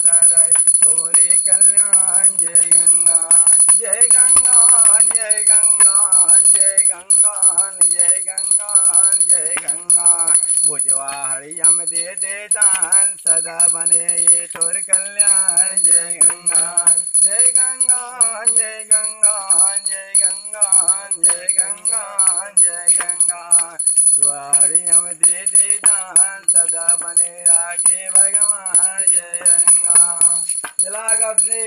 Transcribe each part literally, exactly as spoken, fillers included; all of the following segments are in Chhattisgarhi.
तोरे कल्याण जय गंगा, जय गंगा, जय गंगा, जय गंगा, जय गंगा, जय गंगा। भुजवा हड़िया म दे दे दान, सदा बने ये तोर कल्याण जय गंगा, जय गंगा, जय गंगा, जय गंगा, जय गंगा, जय गंगा। सुवारी हम दे दे दान, सदा बने राखे भगवान जय गंगा। चला गपनी।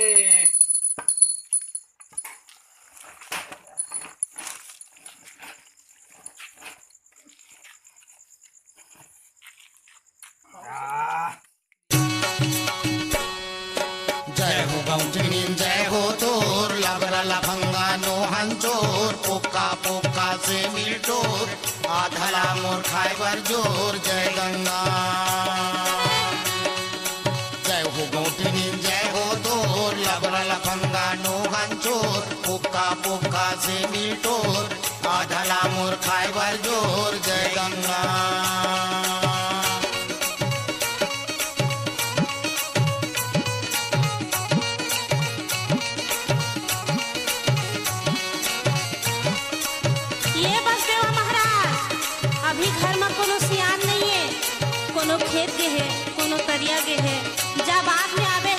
जय हो गौंटिनीन, जय हो तोर लबरा लफंगा नोहन चोर, पोक्का पोक्का से मिलटोर, आधला मोर खाए बर जोर, जय गंगा। जय हो गौंटिनीन, जय हो तोर लबरा लफंगा नोहन चोर, पोक्का पोक्का से मिलटोर, आधला मोर खाए बर जोर, जय गंगा। ये बस देवा महाराज, अभी घर म कोनो सियान नइये, कोनो खेत गे हे, कोनो तरिया गे हे, जा बाद में आबे।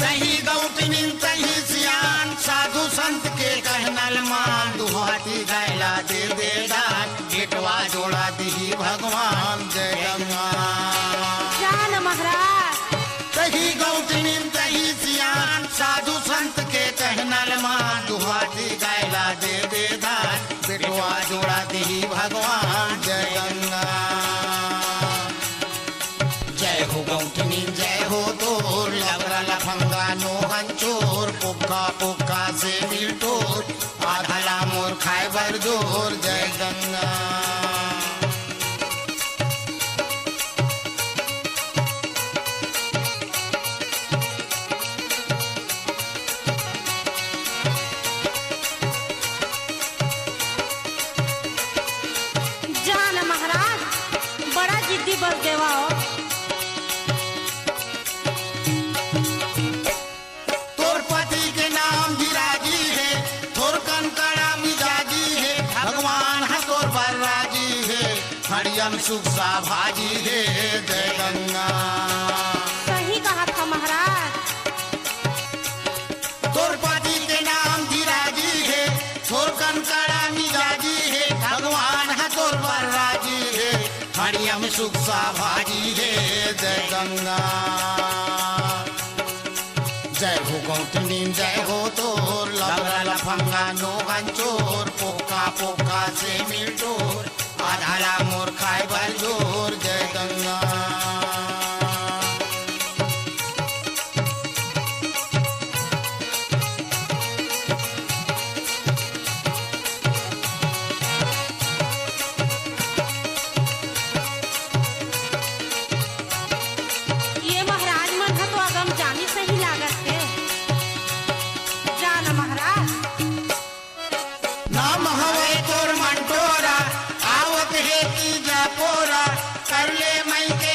तही गौतमिन तही सियान, साधु संत के कहनल मान, दुहाती गायला दे दे दान, बेटवा जोड़ा दिही भगवान जय गंगा। जा न महाराज। तही गौतमिन तही सियान, साधु संत के कहनल मान, दुहाती गायला दे दे दान, बेटवा जोड़ा दिही भगवान जय गंगा। जय हो गौतमी, जय हो तोर, लबरा लफंगा नोहन चोर, पोक्का पोक्का से मिलटोर, आधला मोर खाए बर जोर, जय गंगा। जा न महाराज, बड़ा जिद्दी बस देवा हो। तोर पति के नाम गिरागी हे, थोरकन कड़ा मिजाजी हे, भगवान ह तोर बर राजी हे, हड़ियम सुख साभाजी हे, जय गंगा। सही कहा था महाराज। तोर पति के नाम गिरागी हे, थोरकन कड़ा मिजाजी हे, भगवान ह तोर बर राजी हे, हड़ियम सुख साभाजी हे, जय गंगा। जय हो गौतमी, जय हो तोर, लबरा लफंगा नोहन चोर, पोक्का पोक्का से मिलटोर, आधला मोर खाए बर जोर, जय गंगा। ये महाराज मन ह तो अगम जानी सही लागत हे। जा न महाराज। नाम हवे तोर मंटोरा, आवत हे तीजा पोरा, कर ले मई के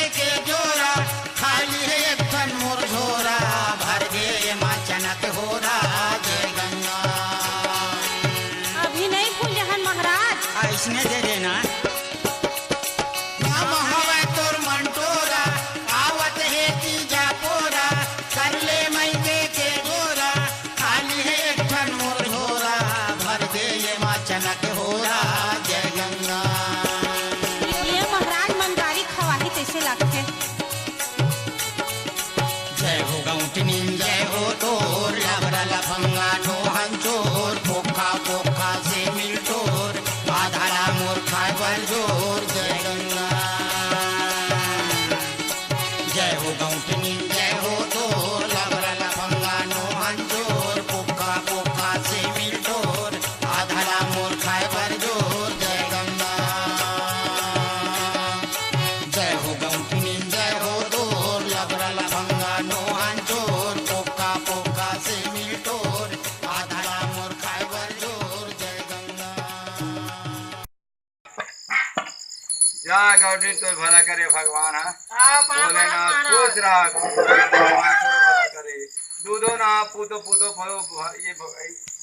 हाँ, गौरी, तोर भला करे भगवान, हाँ। हाँ, बाप रे, भोलेनाथ, महाराज। खुश रह, भगवान तोर भला करे। दूधो ना, पूतो, पूतो, फलो, भ-, ये भ-,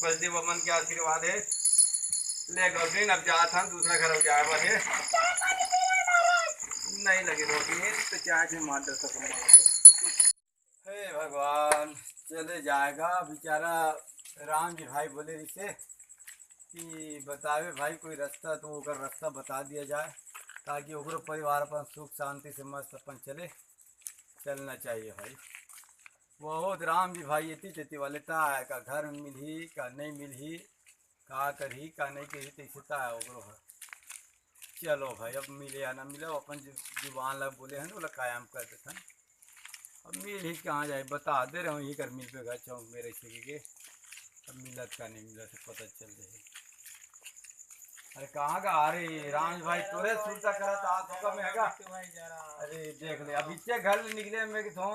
बलदेव बमन के आशीर्वाद हे। ले गौरी, अब जात हन, दूसरा घर अब जाए बर हे। नहीं लगे रोटी हे, तो चाय से मार दे सकूंगा। हे भगवान, चले जाएगा बेचारा। राम जी भाई बोले रिसे कि बतावे भाई कोई रास्ता, तो ओकर रास्ता बता दिया जाए, ताकि ओकरो परिवार अपन सुख शांति से मस्त अपन चले, चलना चाहिए भाई। बहुत राम जी भाई एती तेती वाले ता है, का घर मिलही, का नहीं मिलही, का करही, का नहीं करही, तैसे ता है ओकरो है। चलो भाई, अब मिले या ना मिले, अपन जु-, जुबान ला बोले हन, ओला कायम कर देथन। अब मिल ही कहाँ जाए, बता दे रहे हूँ, यही कर मिल पे घर चौक में रह सके के। अब मिलत का नहीं मिलत, पता चल जाए। अरे कहाँ का? अरे राम भाई, तोरे सुरता करा था, तो कब में हैगा? अरे देख ले, अब इच्छे घर ले निकले में कि थो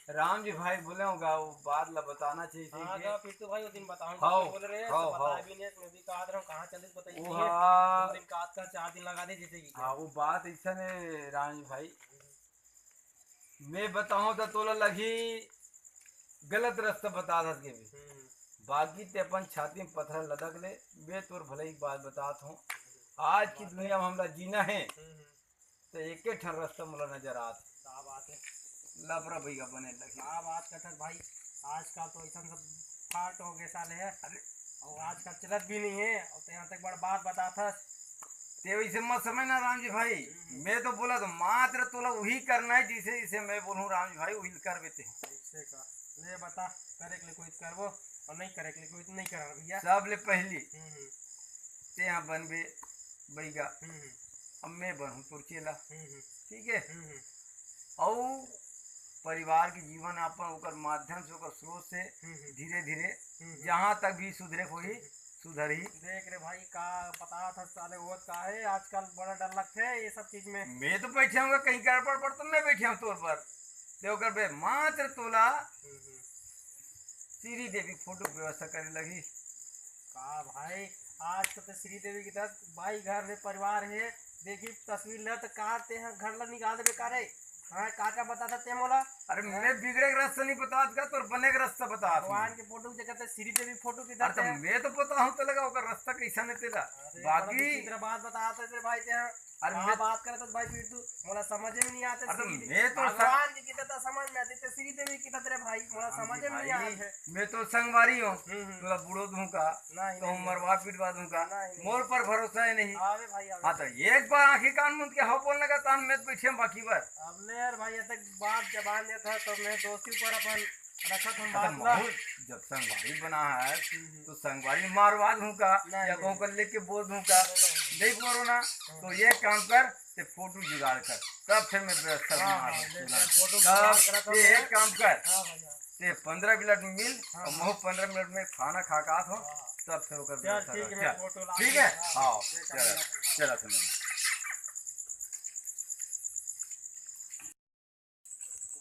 राम जी भाई बोले होगा, वो बात ला बताना चाहिए हाँ, कि तो फिर तो भाई वो दिन बताऊंगा, हाओ, बोल रहे हैं, हाओ, तो बताया हाओ। भी नहीं, मैं भी कहा रहा हूँ, कहाँ चल रही, बताइए। वो हाँ। दो दिन का, आज का चार दिन लगा दे, जैसे कि हाँ, वो बात ऐसा ने राम जी भाई, मैं बताऊं तो तोला लगी गलत रास्ता बता दस के भी। हम्म। बाकी ते अपन छाती में पत्थर लदक ले, मैं तोर भलाई की बात बतात हूँ। आज की दुनिया में हमला जीना है, हम्म, हम्म। तो एक ही ठन रास्ता मोला नजर आत। का बात है? लफड़ा भैया बने लगे। का बात करत भाई, आजकल तो ऐसा सब फाट हो गए साले है। अरे। और आजकल चलत भी नहीं है, और तो यहाँ तक बड़ बात बताथस। ते वैसे मत समझना राम जी भाई, हम्म। मैं तो बोला तो मात्र तोला वही करना है, जिसे जिसे मैं बोलूँ राम जी भाई, वही कर देते हैं। ऐसे का? ले बता, करे के लिए कोई करबो, और नहीं करे के लिए कोई नहीं करना भैया। सब ले पहली हम्म, हम्म। ते यहाँ बनबे बैगा, हम्म, हम्म। अब मैं बनहूँ तोर चेला, हम्म, हम्म। ठीक है? हम्म, हम्म। अउ परिवार के जीवन यापन ओकर माध्यम से, ओकर स्रोत से हम्म, हम्म। धीरे धीरे हम्म, हम्म। जहाँ तक भी सुधरे होही, हम्म। सुधरही। देख रे भाई, का पता था साले होत का है, आजकल बड़ा डर लगथे ये सब चीज में। मैं तो बैठे हूँ कहीं गड़बड़ पर, तो मैं बैठे हूँ तोर पर। ते ओकर बे मात्र तोला हम्म, हम्म। श्री देवी फोटो के व्यवस्था करे लगी। का भाई, आज तो, तो श्री देवी की तरह भाई घर में परिवार है, देखी तस्वीर ले तो का ते ह घर ला निकाल देबे का रे? हाँ, का का बता था ते मोला? अरे हाँ? मैं बिगड़े के रास्ता नहीं बतात का, तोर बने के रास्ता बतात हूँ। भगवान के फोटो की जगह ते श्री देवी फोटो की अरे तो धरते हैं। मैं तो पता हूँ तो लगा ओकर रास्ता कैसा नहीं तेरा। अरे, बड़ा बाकी विचित्र बात बतात है तेरे भाई ते हैं। अरे हाँ, मैं बात करे तो भाई फिर तू मोला समझ में नहीं आता अरे तो श्री देवी। मैं तो भगवान की कितना समझ में आती तो श्री देवी की तरह तेरे भाई मोला हाँ समझ जी में नहीं भाई, आता है। मैं तो संगवारी हूँ, हम्म, हम्म। तोला बूढ़ो दूंगा, नहीं, तो नहीं, मरवा पिटवा दूंगा, नहीं, नहीं। मोर पर भरोसा है नहीं। आवे भाई, आवे। हाँ, तो एक बार आंखी कान मुंद के हाँ बोलने का तान मैं तो पीछे बाकी बार। अब ले यार भाई, ये तक बात जबान देत है, तो मैं दोस्ती पर अपन रखत हम हाँ, तो बात ला। माहौल जब संगवारी बना है, हम्म, हम्म। तो संगवारी मारवा दूंगा, नहीं, या नहीं। कहूँ कर लेके बोल दूंगा, नहीं, नहीं। नहीं बोलो ना, हाँ। तो ये काम कर, ते फोटो जुगाड़ कर, तब फिर मैं व्यवस्था हाँ, बना हाँ, दूँ। ले, ले, फोटो तब जुगाड़ करा था ये मैं। एक काम कर, हाँ, हाँ, हाँ। ते पंद्रह मिनट में मिल हाँ, और हाँ। महू पंद्रह मिनट में खाना खा के आत हो, हाँ। तब फिर ओकर चल, व्यवस्था ठीक कर। है, चल। फोटो ला ठीक के, है? हाँ, हाँ, ये चल, करना पड़ेगा। चल, सुन।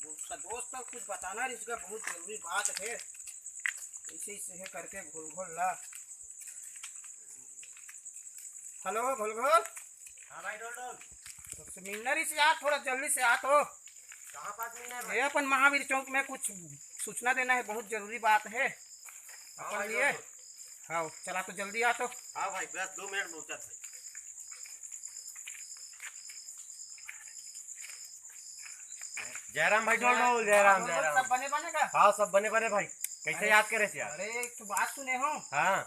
उसका दोस्त तक कुछ बताना रही, इसका बहुत जरूरी बात है। ऐसे ही सही करके घोल घोल ला। हेलो, घोल घोल। हाँ भाई, डोल डोल। तो से मिलना रही से यार, थोड़ा जल्दी से आ तो। कहाँ पास मिलना है भाई? ये अपन महावीर चौक में कुछ सूचना देना है, बहुत जरूरी बात है हाँ अपन भाई, लिए। डोल डोल। हाँ, चला तो जल्दी आ तो। हाँ भाई, बस दो मिनट में पहुँचा था। जयराम भाई, डोल डोल, जयराम, हाँ, जयराम। सब बने बने का? हाँ, सब बने बने भाई। कैसे अरे, याद करे थे यार? अरे, एक तो बात सुने हो? हाँ।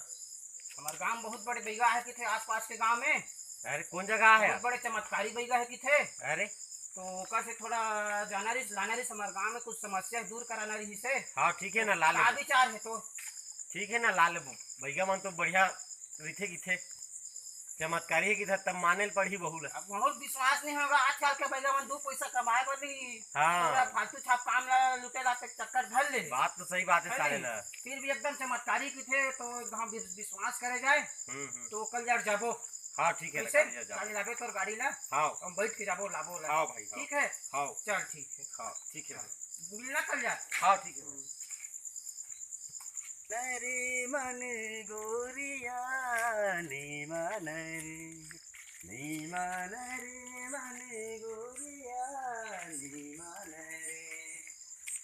हमारे गांव बहुत बड़े बैगा है किथे, आसपास के गांव में। अरे, कौन जगह है? बहुत बड़े चमत्कारी बैगा है किथे। अरे। तो ओकर से थोड़ा जाना रही, लाना रही, हमारे गांव में कुछ समस्या दूर कराना रही से। हाँ, ठीक है ना, ला का लेबो। विचार है तो? ठीक है ना, ला लेबो। बैगा मन तो बढ़िया रहिथे किथे। चमत्कारी है किथे, तब माने ल पड़ही बहू ला। अब बहुत विश्वास नहीं होगा, आजकल के बैगा मन दू पैसा कमाए बर नहीं, हाँ। पूरा फालतू छाप काम ला लुटे ला के चक्कर धर ले। बात तो सही बात है है साले नहीं? ना। फिर भी एकदम चमत्कारी किथे, तो हम विस-, विश्वास करे जाए, हम्म, हम्म। तो कल यार जाबो। हाँ, ठीक है, कैसे? कल जा, जा। कल लाबे तोर गाड़ी ला, हाँ। हम बैठ के जाबो, लाबो ला। हाँ भाई, हाँ। ठीक है? हाँ। चल, ठीक है। हाँ, ठीक है। मिलना कल जा। हाँ, ठीक है। नरी मन गोरिया, नी मन रे, नी मन रे। बने गोरिया, नी माने रे,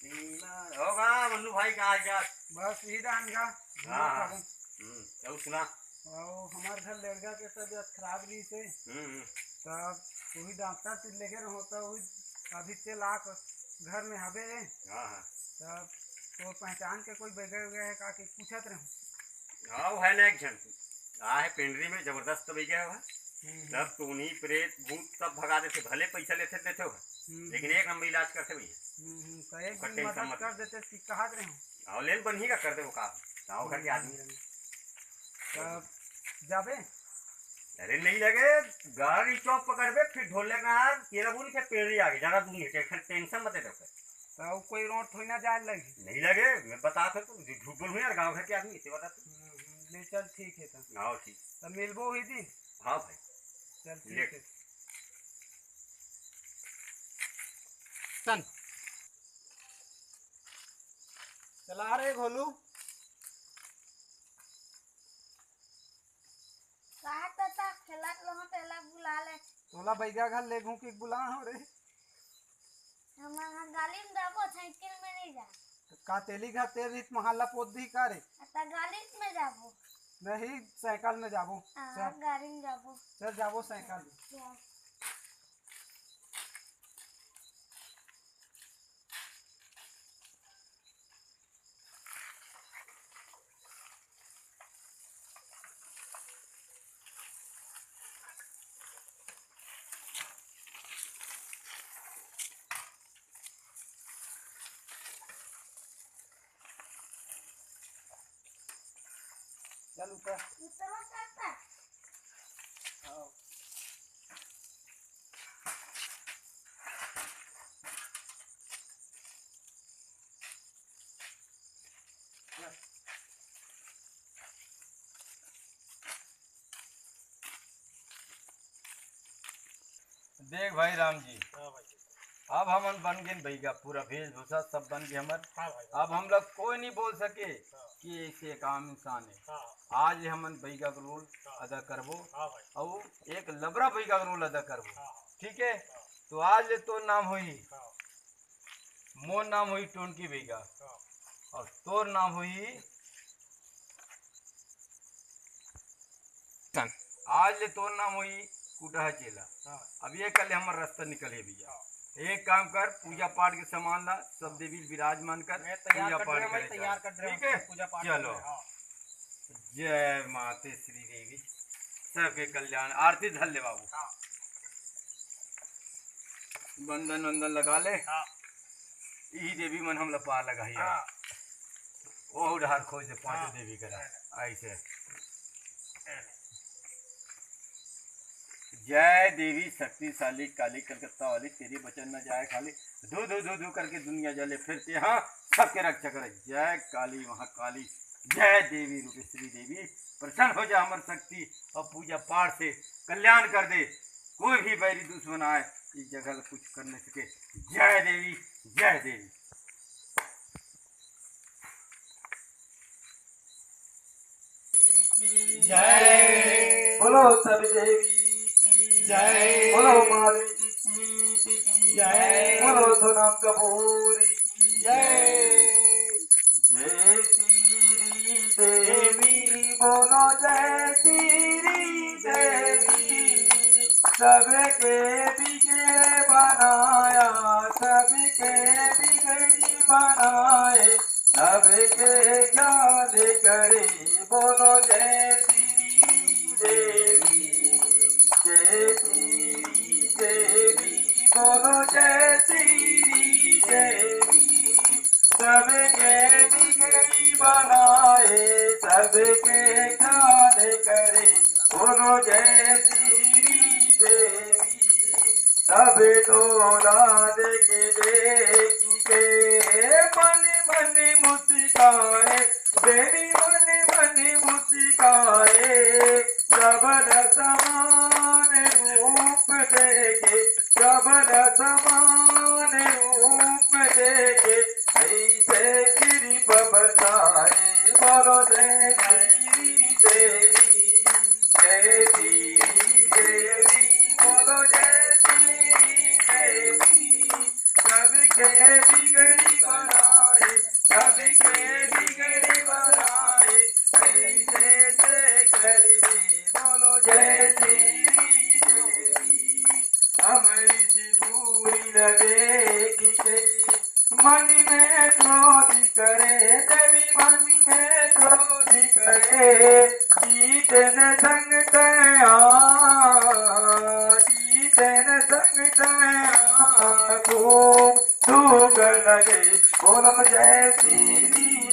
नी माने। हो गा, मन्नू भाई, का हाल चाल? बस, यही डान गा। हाँ, हाँ। हम्म, तब सुना। अउ हमार घर लड़का के तबीयत खराब रहिसे। हम्म, हम्म। तब वही डॉक्टर से लेके रहो, तो वही अभी तेल आक घर में हवे। हाँ, हाँ। तब तो पहचान के कोई बैगे वैगे है का कि पूछत रहूं। हाँ, वो है ना एक झन। आ है पेंडरी में जबरदस्त बैगे है वह। हम्म, हम्म। तब टूनी, प्रेत, भूत सब भगा देथे, भले पैसा लेथे, लेथे हो। हम्म, लेकिन हम्म। एक नंबर इलाज करथे भैया। हम्म, हम्म, तो एक ओकर दिन tension मदद मत कर ले। देते कि कहत रहूं। हाँ, लेन बनही का कर दे वो काम। गाँव घर के हम्म, आदमी हम्म। रहन। तब जाबे? अरे नहीं लगे, गाड़ी चौक पकड़बे, फिर ढोलक ना, केला बोली, फिर पेड़ी आगे, ज्यादा दूर नहीं, टेंशन, टेंशन मत ले। तो कोई रोड थोड़ी ना जाए लगी। नहीं लगे, मैं बता सकता हूँ, झूठ बोलूँ यार, गाँव घर के आदमी, इसे बता तू। हम्म, हम्म, ले चल, ठीक है तो। हाँ, ठीक। तो मिलबो ही दी। हाँ भाई। चल, ठीक ले। है। चल। चला रे घोलू। कहा तो था, खेलत रहो, तेला बुला ले। तोला बैगा घर ले घूम के बुला हो रे। हम, हम गाड़ी में जाबो, साइकिल में नहीं जा। तो का तेली घर तेल रित महल्ला पोत दी का रे? तो गाड़ी में जाबो। नहीं, साइकिल में जाबो। हाँ, चल। गाड़ी में जाबो। चल, जाबो साइकिल में। चल। चल ऊपर। ऊपर करता। आओ। देख भाई राम जी, हाँ भाई। अब हमन बन गेन बइगा, पूरा वेशभूषा सब बन गे हमर। हाँ भाई। अब हमला कोई नहीं बोल सके हाँ। कि ऐसे एक आम इंसान है। हाँ। आज ये हमन बइगा का रोल हाँ। अदा करबो हाँ भाई। अउ एक लबरा बइगा का रोल अदा करबो। हाँ। ठीक है? हाँ। तो आज ले तोर नाम होही, हाँ। मोर नाम होही टोनकी बइगा हाँ। अउ तोर नाम होही आज ले तोर नाम होही कुटहा चेला। हाँ। अब ये कल हमर रास्ता निकले भैया। हाँ। एक काम कर, पूजा पाठ के सामान ला, सब देवी विराजमान कर, मैं तैयार पूजा कर पाठ दिया, मैं करे तैयार चल। कर दिया, ठीक है? पूजा पाठ चलो। कर रहे, हाँ। जय माते श्री देवी, सबके कल्याण। आरती धर ले बाबू। हाँ। बंदन वंदन लगा ले। हाँ। यही देवी मन हमला पार लगाही। हाँ। ओहू डहार खोज दे पांचों हाँ। देवी करा। ऐसे। जय देवी शक्तिशाली काली कलकत्ता वाली, तेरे बचन न जाए खाली। धू धू धू धू करके दुनिया जले फिरते हाँ, सबके रक्षा करे। जय काली महाकाली, जय देवी रूपेश्वरी देवी, प्रसन्न हो जा हमर शक्ति अउ पूजा पाठ से कल्याण कर दे। कोई भी बैरी दुश्मन आए, इस जगह ला कुछ कर नहीं सके। जय देवी, जय देवी। जय। बोलो सब देवी की जय। बोलो मालिनी की जय। बोलो सोनम कपूर की जय। जय श्री देवी, बोलो जय श्री देवी। सबके बिगड़े बनाया, सबके बिगड़ी बनाए, सबके ज्ञान करे, बोलो जय श्री देवी, जय श्री देवी, बोलो जय श्री देवी। सबके बिगड़ी बनाए, सबके ज्ञान करे, बोलो जय श्री देवी। सब टोला देख देख के मन मन मुस्काए, देवी मन मन मुस्काए। सबल समान रूप देखे, सबल समान रूप देखे, ऐसे कृपा बरसाए। बोलो जय श्री देवी, जय श्री देवी, बोलो जय श्री पानी में क्रोध करे, देवी पानी में क्रोध करे, जीत न संग तया, जीत न संग तया, खूब दुख लगे, बोलो जय श्री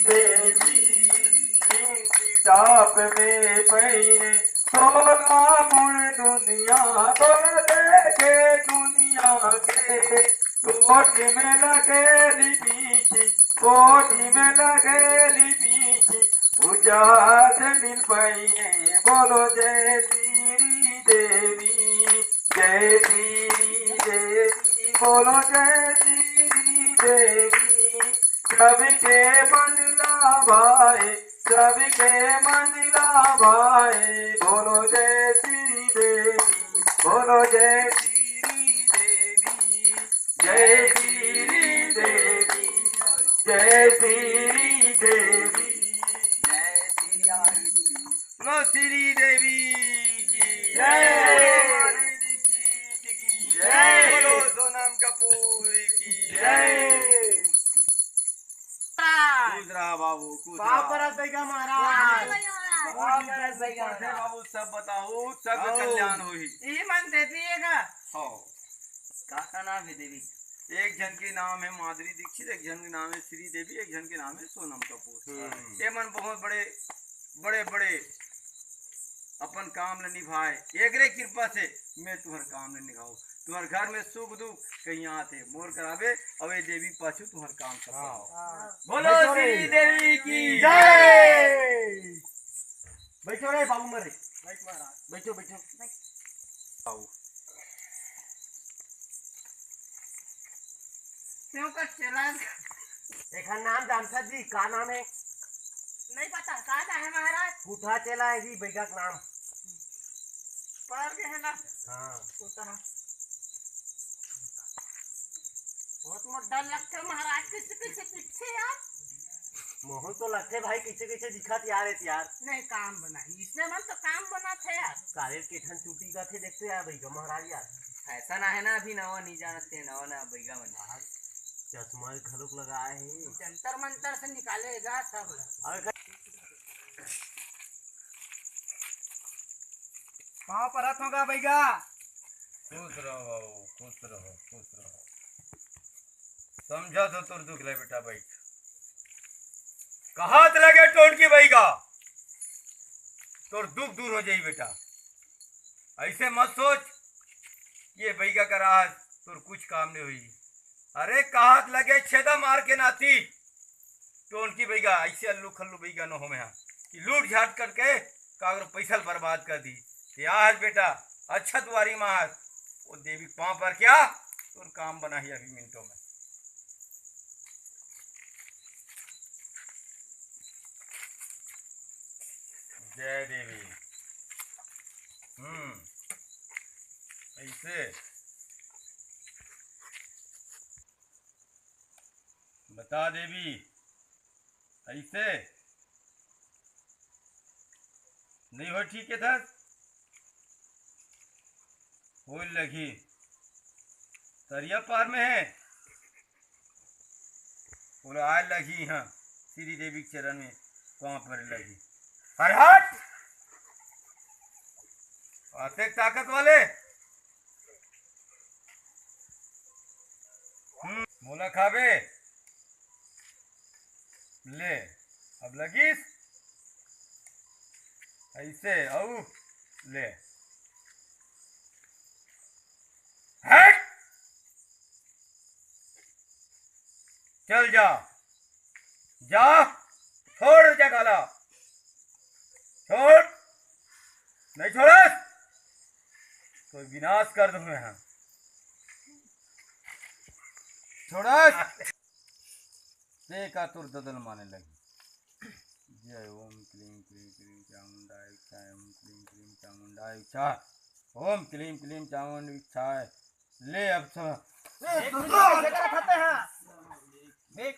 देवी। ताप में पईने तोला मुड़ दुनिया, तोला देखे दुनिया के, कोटि में लगे लिपीची, कोटि में लगे लिपीची, ऊंचा से मिल पईने, बोलो जय श्री देवी, जय श्री देवी, बोलो जय श्री देवी। सबके मन ला भाए, सबके मन ला भाए, बोलो जय श्री देवी, बोलो जय श्री देवी, जय श्री देवी, जय श्री देवी। जय श्री देवी की जय। जय। जय। बोलो सोनम कपूर की जय। खुश रहा बाबू, खुश पाँव रहा। परत बइगा महाराज। पाँव परत बइगा महाराज। बाबू, सब बताओ, सब आओ। कल्याण होही। ई मन देवी हे का? हाँ। का, का नाम हे देवी? एक झन के नाम हे माधुरी दीक्षित, एक झन के नाम हे श्री देवी, एक झन के नाम हे सोनम कपूर। हम्म। ये मन बहुत बड़े, बड़े, बड़े अपन काम ल निभाए, एकरे कृपा से मैं तुहर काम ल निभाऊं। तुहर घर में सुख दुख कहीं आते, मोर कराबे, अउ ये देवी पाछू तुहर काम सफल हो। हाँ। बोलो श्री देवी की जय। बैठो रे बाबू मरे। बैठ महाराज। बैठो, बैठो। आओ। क्यों का चला? एखर नाम जानता जी, का नाम हे? नहीं पता, का नाम हे महाराज? पुटहा चेला हे जी, बइगा के नाम। पढ़ के हे ना? हाँ। पुटहा। बहुत मोर डर लगथे महाराज, कइसे, कइसे दिखथे यार? महू तो लगथे भाई, कइसे, कइसे दिखत यार, ए यार। नहीं, काम बनाही, इसने मन तो काम बनाथे यार। काले के ठन चुटी जाथे, देखते यार बइगा महाराज यार। फैशन आहे ना, अभी नवा नहीं जानत हे, नवा नवा बइगा मन। चश्मा घलोक लगाए हे। जंतर मंतर से निकालेगा सब। अरे पाँव परत हों गा बइगा। खुश रहो बाबू, खुश रहो, खुश रहो। समझत हों तोर दुख ले बेटा, बैठ। कहत लगे टोनकी बइगा, तोर दुख दूर हो जाही बेटा। अइसे मत सोच कि ये बइगा करा आज तोर कुछ काम नहीं होही। अरे कहत लगे छेदा मार के नाती टोनकी बइगा, अइसे अल्लू खल्लू बइगा न हों मैं हा कि लूट झाट करके काकरो पइसा ल बर्बाद कर दी। ते आज बेटा अच्छा दुआरी मार, वो देवी के पाँव पर क्या तोर काम बनाही अभी मिनटों में। जय देवी। हम्म, अइसे बता देवी, अइसे नहीं हो ठीक हे थस, होय लगही। तरिया पार में हे, ओला आय लगही इहाँ, श्री देवी के चरण में पाँव परे लगही। अरे हट! अतेक ताकत वाले। हम्म, मोला खाबे? ले, अब लगिस अइसे, अउ ले। हट! चल जा, जा, छोड़ जगह ला, छोड़, नहीं छोड़स तो विनाश कर दूं मैं, हाँ। छोड़स। ते का तोर ददल माने लगी। जय ओम क्लीम क्लीम क्लीम चामुंडाय इच्छा, ओम क्लीम क्लीम चामुंडाय इच्छा, ओम क्लीम क्लीम चामुंड इच्छा। ले अब सब। ए, गुरुजी, कैसे करत हते हैं? देख।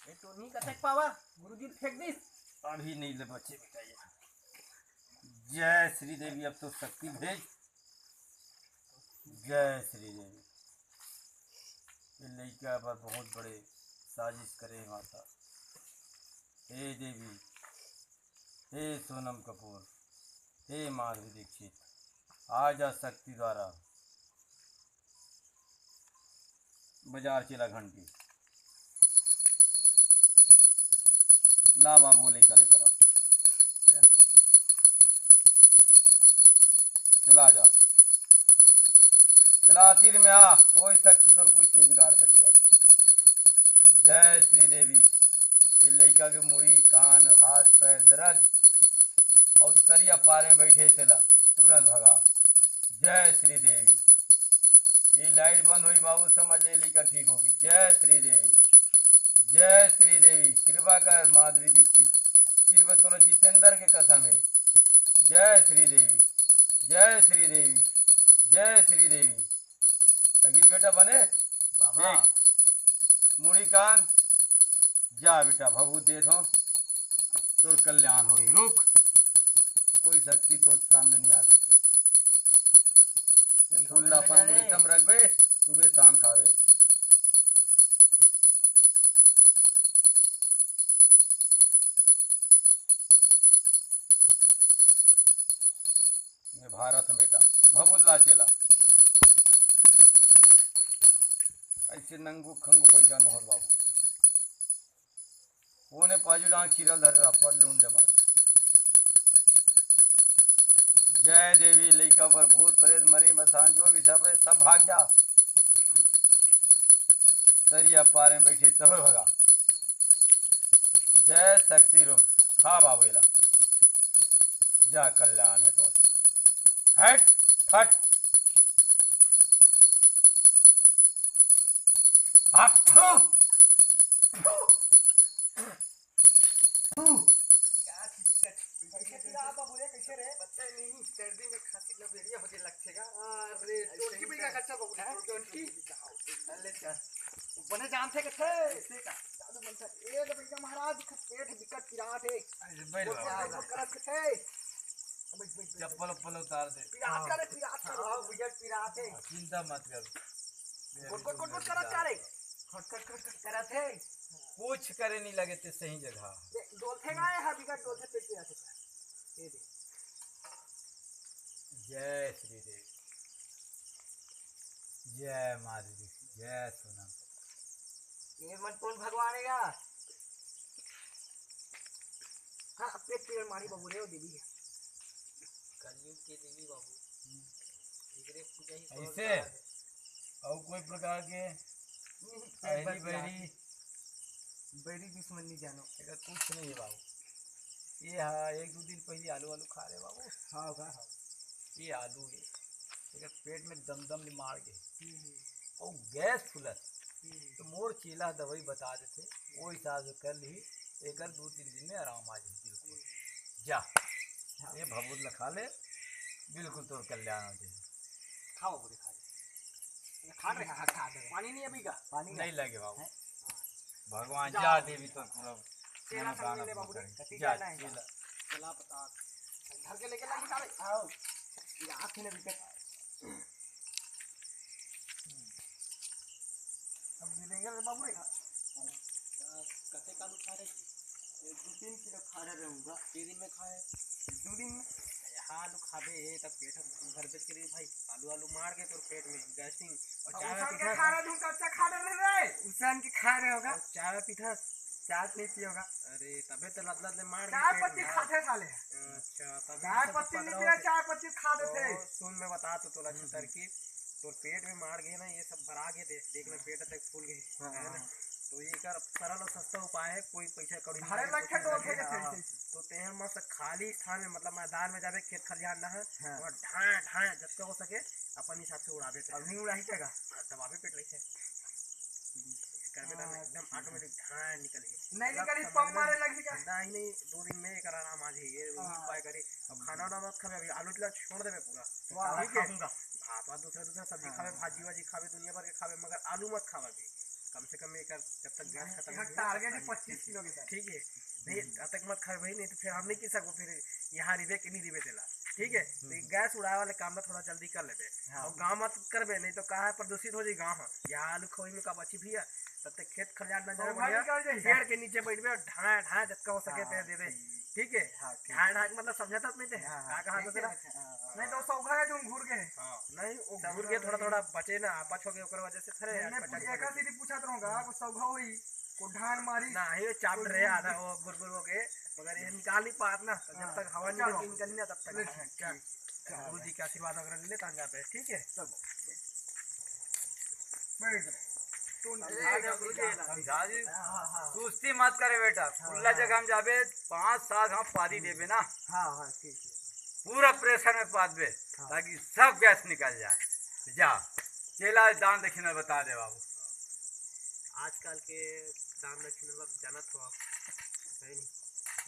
ए, तो नहीं कतक पावर, गुरुजी फेंक दिस। अभी नहीं ले बचे बेटा ये। जय श्री देवी, अब तो शक्ति भेज। जय श्री देवी। ये लइका बर बहुत बड़े साजिश करे हे माता। हे देवी, हे सोनम कपूर, हे माधुरी दीक्षित, आ जा शक्ति द्वारा। बजा चेला घंटी। ला बाबू, लइका लेकर आ। चला जा, चला तीर में आ, कोई शक्ति तोर कुछ नहीं बिगाड़ सके। जय श्री देवी। ये लइका के मुड़ी, कान, हाथ, पैर दर्द अउ तरिया पार में बैठे तेला तुरंत भगा। जय श्री देवी। ये लाइट बंद होई बाबू, समझ ले लइका ठीक होगी। जय श्री देवी, जय श्री देवी। कृपा कर माधुरी दीक्षित, कृपा तोला जितेंद्र के कसम है। जय श्री देवी, जय श्री देवी, जय श्री देवी। लगिस बेटा बने? बाबा। देख, मुड़ी कान, जा बेटा, भभूत देत हो, तोर कल्याण होई। रुक, कोई शक्ति तोर सामने नहीं आ सके। ये फूल ला अपन मुड़ी सम रखबे, सुबह शाम खावे। ये भारत में बेटा, भभूत ला चेला। ऐसे नंगू खंगू बैगा नोहर बाबू। ओने पाजू डांग खीरल धरे रहा, पट लुंडे मार। जय देवी, लइका बर भूत प्रेत मरी मसान जो भी सब रहे, सब भाग जा। तरिया पारे में बैठे तब भगा। जय शक्ति रूप। खा बाबू एला। जा कल्याण है तो। हट, हट। आ, थू। थू। थू। कैसे पिला बाबू रे, कैसे रे? पता नहीं, सर्दी में खांसी लबेरिया होके लगथे गा। अरे, टोटकी पी का कच्चा बाबू रे, हैं? टोटकी। अरे, चल। बने जानथे के थे। ऐसे का? जादू मनसा। ए तो भैया महाराज, पेट बिकट पिरात हे। अरे, बैठ गोट, गोट, बाबा। गोट, गोट करत के थे। बैठ, बैठ, बैठ। चप्पल उप्पल उतार दे। पिरात का रे, पिरात का रे। हाँ, भैया, पिरात हे। चिंता मत कर। गोट, गोट, गोट, गोट करत का रे। खट, खट, खट, खट करत हे। कुछ करे नहीं लगे ते सही जगह। दे, डोलथे ना, ये हर बिकट डोलथे, पेट पिरात हे। ये दे। जय श्री देव, जय माधुरी, जय सोनम। ये मन कौन भगवान है यार? हाँ, पेट पीड़ मारी बाबू रे, वो देवी है। कलयुग के देवी बाबू। एकरे पूजा ही ऐसे? और कोई प्रकार के नहीं, अहली बस यार। बहरी बैरी दुश्मन नहीं जानो। एकर कुछ नहीं है बाबू। ये हाँ, एक दो दिन पहले आलू, आलू खा रहे बाबू। हाँ, हाँ, हाँ। ये आलू है, एकर पेट में दम दम ले मार के। हम्म, हम्म। और गैस फुलत। हम्म। तो मोर चेला दवाई बता देथे, वो हिसाब से कर ली, एकर दो तीन दिन में आराम आ जाए बिल्कुल। हम्म। जा, हाँ। ये भभूत ला खा ले, बिल्कुल तोर कल्याण हो जाए। खाओ बोले, खा ले। खा रहे हैं, हाँ, खा रहे हैं। पानी नहीं है अभी का? पानी नहीं लगे बाबू। हैं? भगवान जा। जा देवी तो पूरा तेरा मनोकामना संग ले बाबू पूरा रे, करेंगे। कटी जा, जाना है। चला। चला बता। घर के लेके लगी सारे। आओ। ये आँख ने भी कट। अब गिरेंगे रे बाबू रे। कते का आलू खा रहे? एक दो तीन किलो खा रहे रहूंगा। के दिन में खाए? दो दिन में। हाँ, आलू खाबे, तब पेट भर पेट के लिए भाई। आलू, आलू मार के तोर पेट में गैसिंग। और अब चाय उसन के पीता खा रहे, तुम कच्चा खा रहे रे। उसन के खा रहे होगा। और चाय पीता? चाय नहीं पिए होगा। अरे, तबे तो लत लत ले मार के चाय पेट पत्ती में। खाते साले। अच्छा, तबे चाय तो सब पत्ती नहीं पकड़ा पिया, होते। चाय पत्ती खा देते। तो सुन, मैं बता तो तोला अच्छा हम्म। तरकीब। तोर पेट में मार गए ना, ये सब भरा गए, देख, देख ना, पेट तक फूल गए, हाँ, है ना? हाँ। तो ये कर सरल और सस्ता उपाय है, कोई पैसा कौड़ी नहीं घरे लगे, लग के कुछ तो नहीं लगे। हाँ। तो तेहा मस्त खाली स्थान में, मतलब मैदान में जाबे, खेत खलिहान ना है, हाँ। और ढाए ढाए जतका हो सके अपन हिसाब से उड़ाबे ते। अब नहीं उड़ाही का? हाँ, दबाबे पेट लइसे। करबे ना, हाँ। एकदम ऑटोमेटिक ढाए निकल ही। नहीं निकली, पंप मारे लगी का? नहीं, नहीं, दो दिन में एकर आराम आ जाई, ये हाँ। उपाय करे। अब खाना वाना मत खाबे, अभी आलू ला छोड़ देबे पूरा। वाह, ठीक है? खाऊंगा। भात वात दूसरा दूसरा सब्जी हाँ। खाबे, भाजी वाजी खाबे, दुनिया भर के खाबे, मगर आलू मत खाबे अभी। कम से कम एकर जब तक गैस खत्म एकर नहीं होई, टारगेट है तब तक पच्चीस किलो के साथ। ठीक है? नहीं, हम्म। तब तक मत खाबे भाई, नहीं तो फिर हम नहीं किन सकबो, फिर यहाँ रिबे कि नहीं रिबे तेला। ठीक है, तो ये गैस उड़ाए वाले काम में थोड़ा जल्दी कर लेबे। हाँ। और गाँव मत करबे, नहीं तो कहा है प्रदूषित हो जाई गाँव। हाँ, यहाँ आलू खोई में का बची भैया, तब तक खेत खलियान में जाना बढ़िया, पेड़ के नीचे बैठबे और ढाए ढाए जतका हो सके हाँ, तेरे देबे। ठीक है। हाँ, ठीक। ढाए ढाए मतलब समझा तक नहीं थे। हाँ, हाँ, कहा तो तेरा। हाँ, हाँ। नहीं तो सौघा है तुम घूर के। हाँ, नहीं, वो घूर के थोड़ा थोड़ा बचे ना, आपस हो गए, ओकर वजह से खरे यार, पचास एक सीधी पूछा तो होगा, वो सौघा हुई। को ढान मारी। ना, ये चाप रहे आधा वो गुरगुर हो गए, मगर ये निकाल नहीं पात ना, तो जब तक हवा नहीं निकल ना, तब तक। गुरु जी के आशीर्वाद वगैरह ले लेता जाबे, ठीक है। चलो, बैठ जाओ। समझा जी। हाँ, हाँ। सुस्ती मत करे बेटा, खुला जगह हम जाबे, पाँच सात हम पादी देबे ना। हाँ, हाँ, ठीक है। पूरा प्रेशर में पादबे, हाँ। ताकि सब गैस निकल जाए। जा, चेला दान दक्षिणा बता दे बाबू। आजकल के दान दक्षिणा ला जानत हो आप, है नी?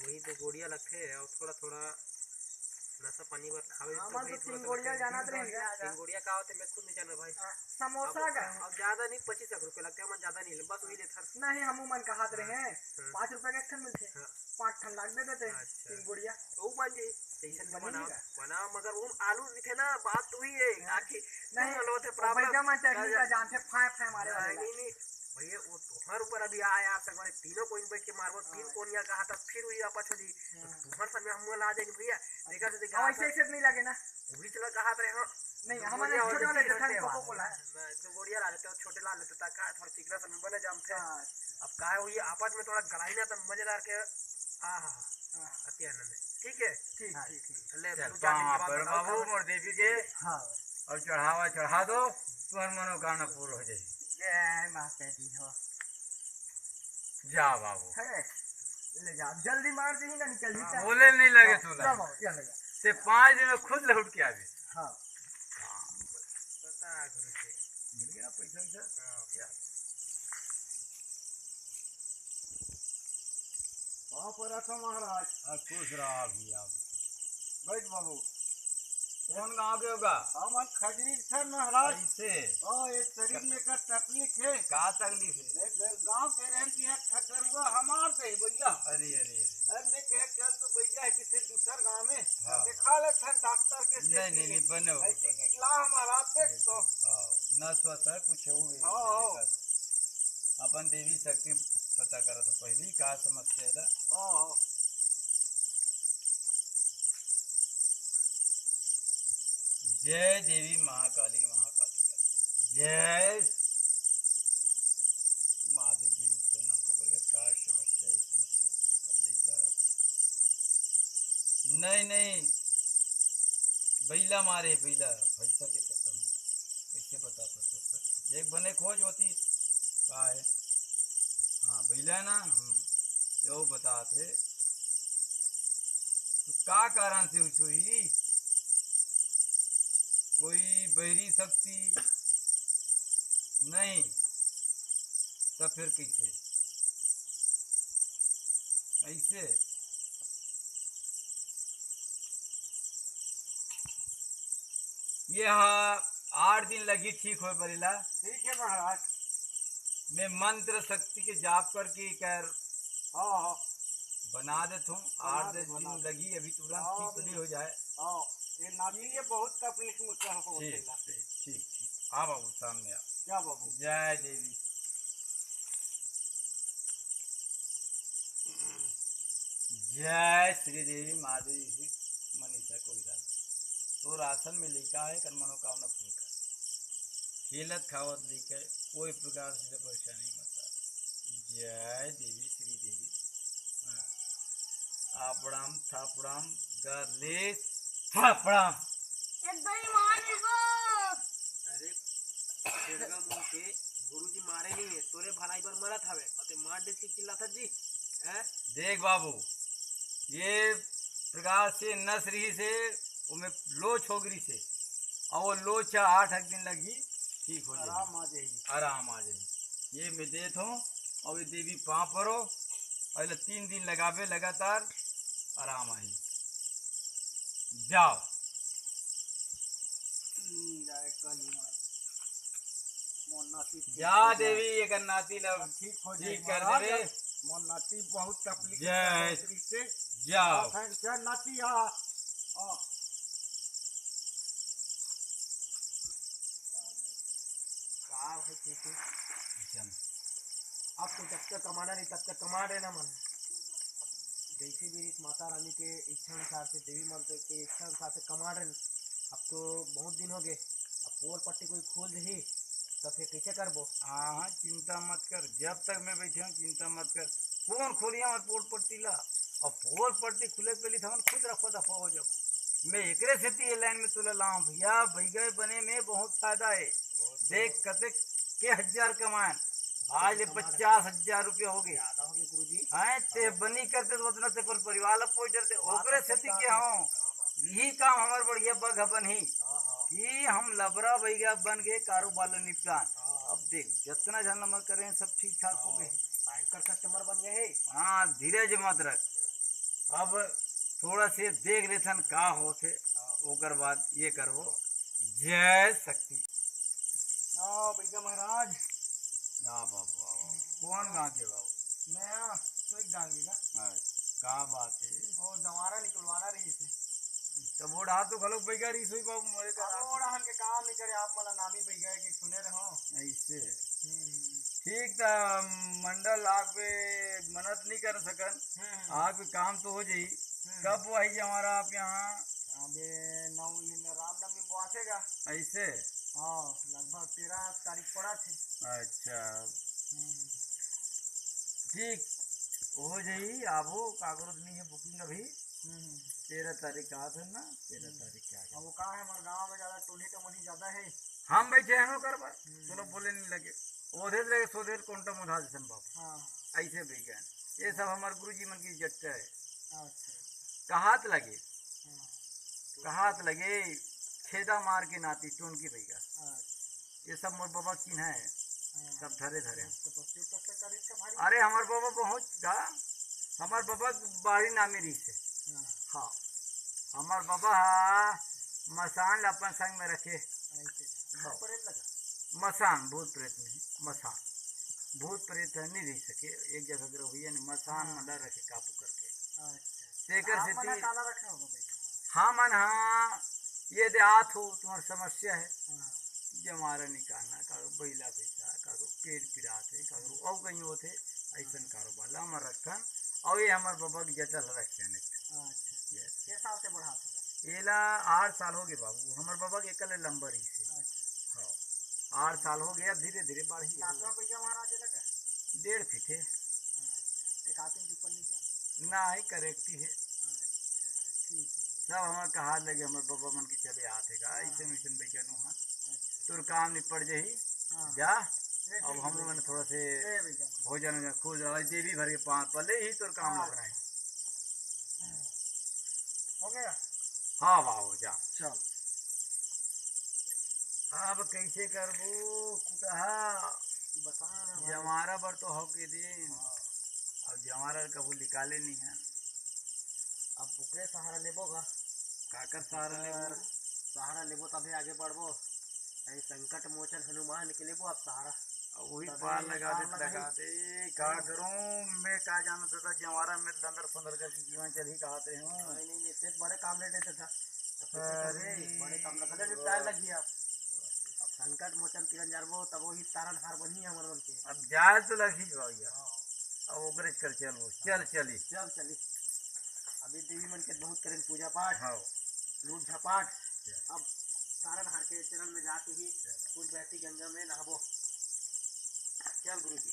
वही दो गोड़िया लगथे और थोड़ा थोड़ा नशा पानी बर खावे। हमन तो तीन गोड़िया जानत रहे। तीन गोड़िया का होथे, मैं खुद नहीं जाना भाई। हाँ, समोसा का। अब ज्यादा नहीं, पच्चीस एक रुपया लगथे, हमन ज्यादा नहीं ले, बस वही लेथन। नहीं, हमू मन कहत रहे, हाँ। पाँच रुपया के एक ठन मिलथे, हाँ। पाँच ठन लाग दे देते, अच्छा। तीन गोड़िया। तो वो बन जाई, जैसन बनी बनाओ, नहीं का? बनाओ, मगर वो आलू भी थे ना, बात तो वही है, हाँ। आखिर नहीं, तुम लोग थे वो problem। भैया मन technique का जानथे, फाय फाय मारे वाला। नहीं, नहीं, भैया, वो तुम्हारे ऊपर अभी आया, आप तक वाले तीनों को इन बैठ के मारबो, तीन हाँ। कोनिया कहा था, फिर वही आपस हो जी। हाँ। तुम्हारे सामने हम ला देंगे भैया, देखा तो देखा हाँ, वैसे, ऐसे नहीं लगे ना। वो भी चला कहा था, हाँ। नहीं, दो हमारे गोड़िया छोटे वाले वाले देते हैं, छोटे Coca Cola। मैं दो गोड़िया ला लेते हो, छोटे ला लेते ता, का थोड़ा चिकना सा बने जाम थे। हाँ। अब का है, वही आपस में थोड़ा गलाई ना, तो मजेदार के, हाँ, हाँ, हाँ। हाँ। अति आनंद है। ठीक है? ठीक, हाँ, ठीक, ठीक। ले, चल, पूजा के पाँव बाद पर बताओ बाबू, खाओ। मोर देवी के। हाँ। अब चढ़ावा चढ़ा दो, तुम्हार मनोकामना पूर्ण हो जाए। जय माता दी हो। जा बाबू। है, ले जा, जल्दी मार दही ना, निकल हाँ, जाता। बोले नहीं लगे हाँ, तू जा लगे। बाबू, चल जा। ते पाँच दिन में खुद लौट के आवे। हाँ। बता गुरु जी। मिल गया पैसा वैसा? हाँ। क्या? पाँव परा था महाराज। हाँ, खुश रहा भैया। बैठ बाबू। कौन गाँव के होगा? हमन खजरी सर महाराज। ऐसे? हाँ, एक शरीर में का तकलीफ है। का तकलीफ है? एक घर गाँव के रहन की एक ठगरुआ हमार दे भैया। अरे, अरे, अरे। अरे, मैं कहे, "चल तो भैया, किसी दूसर गाँव में हाँ। दिखा ले थन डॉक्टर के से नहीं, नहीं, की।" नहीं, बने हो, ऐसी बने हो। की ला हमारा देख तो। हाँ, नस वस है, कुछ हो गई। हाँ, हाँ। अपन देवी शक्ति पता करा तो पहली का समस्या है ला। हाँ, हाँ। जय देवी महाकाली, महाकाली का जय। माँ देवी सोनम को बोले, का समस्या है, समस्या पूरा कर दे का? नहीं, नहीं, बैला मारे, बैला, भैंसा के चक्कर में। कैसे बता सकते? एक बने खोज होती, का है? हाँ, बैला ना, हम्म, यो बता थे। तो का कारण से हुई सोई? कोई बैरी शक्ति नहीं, तो फिर कैसे? ऐसे ये हा आठ दिन लगी ठीक होए बर एला। ठीक है महाराज। मैं मंत्र शक्ति के जाप करके कर हाँ, हाँ। बना देत हूँ। बना आठ दे, दस बना दिन दे। लगी, अभी तुरंत हाँ, ठीक तो नहीं हो जाए। हाँ, ये नाती ये बहुत तकलीफ में कर हो ठीक, गया। ठीक, ठीक, ठीक। आ बाबू, सामने आ। जा बाबू। जय देवी। जय श्री देवी महादेवी श्री मनीषा कोईराज। तोर आसन में लइका है, कर मनोकामना पूर्ण कर। खेलत खावत लइका है, कोई प्रकार से परेशानी मत आ। जय देवी श्री देवी। हाँ। आपड़ाम थापड़ाम गरले थापड़ाम। एकदम ईमान हो। अरे, बेड़गा मुंह के गुरुजी मारे नहीं है, तोरे भलाई बर मरत हवे, अउ ते मार दे चिल्लाथस जी, हैं? देख बाबू, ये प्रकार से नस रही से, ओमे लोच हो गई से, अउ वो लोच ह आठ एक दिन लगी, ठीक हो जाए। आराम आ जाई। आराम आ जाई। ये मैं देत हूँ, अउ ये देवी पाँव परो, अउ एला तीन दिन लगाबे लगातार, आराम आई। जाओ। हम्म, जाए काली माँ। मोर नाती ठीक जा हो जाए। देवी, एकर नाती ला ठीक हो जाए ठीक कर महाराज। देवे। मोर नाती बहुत तकलीफ जय। में बहुत से। जाओ। बहुत है, जय नाती आ। आ। ठीक, ठीक। चल। अब तो जब तक कमाना नहीं, तब तक कमा देना मन। जैसे भी रीत माता रानी के इच्छा अनुसार से, देवी माता के इच्छा अनुसार से कमा देन। अब तो बहुत दिन हो गए, अब पोल पट्टी कोई खोल दही, तो फिर कैसे करबो? हाँ, हाँ, चिंता मत कर, जब तक मैं बैठे हूँ, चिंता मत कर। कौन खोली हमर पोल पट्टी ला? और पोल पट्टी खुले के पहले तो हमन खुद रफा दफा हो जाबो। मैं एकरे सेती ये लाइन में तुला लाऊं भैया, बैगा बने में बहुत फायदा है। देख, कते के हजार कमाएन, आज ले पचास हजार रुपया हो गए। ज्यादा हो गए गुरुजी। हैं, ते बनी करते तो उतना ते अपन परिवार ला पोष डरते, ओकरे सेती के हूँ। यही काम हमार बढ़िया बग ह बनही कि हम लबरा बैगा बन के कारोबार ला निपटान। अब देख, जितना झन हमर करें, सब ठीक ठाक हो गए। भयंकर कस्टमर बन गए है। हाँ, धीरज मत रख। अब थोड़ा से देख लेथन का होथे, ओकर बाद ये करबो। जय शक्ति। आओ बैगा महाराज। आओ बाबू, आओ, आओ। कौन गाँव के बाबू? मैं हाँ, स्वीक गाँव के का। अच्छा, का बात है? वो जवारा निकलवाना रही थे। तो वो डहा तो घलो बैगा रही सोई बाबू, मोरे का अब रात। वो डहन के काम नहीं करे, आप मला नामी बैगा के सुने रहो। ऐसे। हम्म। ठीक था, मंडल आग पे मनत नहीं कर सकन। हम्म। आग पे काम तो हो जाई। हम्म। कब वही जवारा आप यहाँ? अबे नौ, ये न रामनवमी बोआथे गा। ऐसे? हाँ, लगभग तेरह तारीख पड़ा थे। अच्छा। हम्म। ठीक, हो जाई, आबो, काकरो नहीं है बुकिंग अभी। हम्म। तेरह तारीख का था ना, तेरह तारीख के आगे। अब वो का है, हमारे गांव में ज्यादा टोली टमोली ज्यादा है। हम बैठे हैं ओकर बर, हम्म। चलो बोले नहीं लगे, ओधे लगे सोधे कोंटा मुधा जैसन बाबू। हाँ। ऐसे बैगा, ये सब हमारे गुरुजी मन की इज्जत है। अच्छा। कहात लगे, हाँ। कहात लगे, खेदा मार के नाती टोनकी बैगा। अच्छा। ये सब मोर बाबा की चिन्ह है, हाँ। सब धरे धरे। तो पच्चीस तो से करीब के भारी। अरे, हमार बाबा बहुत गा, हमार बाबा बाड़ी नामी रही से। हाँ। हाँ, हमार बाबा हा मसान ला अपन संग में रखे। ऐसे। हाँ। भूत प्रेत लगा? मसान, भूत प्रेत नहीं, मसान। भूत प्रेत है, नहीं रह सके, एक जगह के रहुइया नहीं, मसान हाँ। मन ला रखे काबू करके। अच्छा। तेकर आप सेती मन काला रखे होगा भैया? हमन हा ये दे आत हो, तुम्हार समस्या है। हाँ। जवारा निकालना, कारो बैला भैंसा, कारो पेट पिरात है, कारो अउ कहीं होत है, ऐसन कारोबार ला हमर रखथन। अउ ये हमर बाबा के जटा ल रखे हन एक ठन। अच्छा। ये। के साल से बढ़ात हो? एला आठ साल हो गए बाबू, हमर बाबा के एकल लंबा रही से। अच्छा। हाँ। आठ साल हो गया, धीरे धीरे बढ़ी। सातवां पहिया महाराज एला का? डेढ़ फीट है। अच्छा। एक आदमी के ऊपर नहीं गया? ना, ही करेक्ट ही है। अच्छा, ठीक है। सब हमार कहा लगे, हमर बाबा मन के चले आते का, हाँ। ऐसे वैसे बैठा नु हाँ। अच्छा। तोर काम निपट जाही, हाँ। जा। ले, अब ठीक हम है। मन थोड़ा से ले भैया। भोजन वोजन खुद रहा, देवी भर के पाँच पल्ले ही तोर काम हाँ। लगना है। हो गया? हाँ, वाह, हो जा। चल। अब कैसे करबो, कुटहा? बता ना भाई। जमारा बर तो हो के दिन। हाँ। अब जमारा कभू निकाले नहीं है। अब बुकरे सहारा लेबो गा? काकर सहारा लेबो? सहारा लेबो तभे आगे बढ़बो। अरे संकट मोचन हनुमान के लेबो अब सहारा। अब वही तभे पार लगा पार दे, लगा लगा ही। दे। का करूं, मैं का जानत था, जवारा में लंदर फंदर करके जीवन चल ही कहत रहे हूँ। नहीं, नहीं, नहीं, ते बड़े काम ले लेते था। तो कैसे अरे। करे? बड़े काम लगा ले, निपटाए लगी अब। अब संकट मोचन किरण जारबो, तब वही तारन हार बनी हमर मन के। अब जाए तो लगी भैया। हाँ। अब ओकरे कर चल वो। चल चली। चल चली। अभी देवी मन के बहुत करें पूजा पाठ। हाँ। लूट झपाट। चल। अब तारन हार के चरण में जाके ही चल। कुछ बहती गंगा में नहाबो। चल गुरु जी।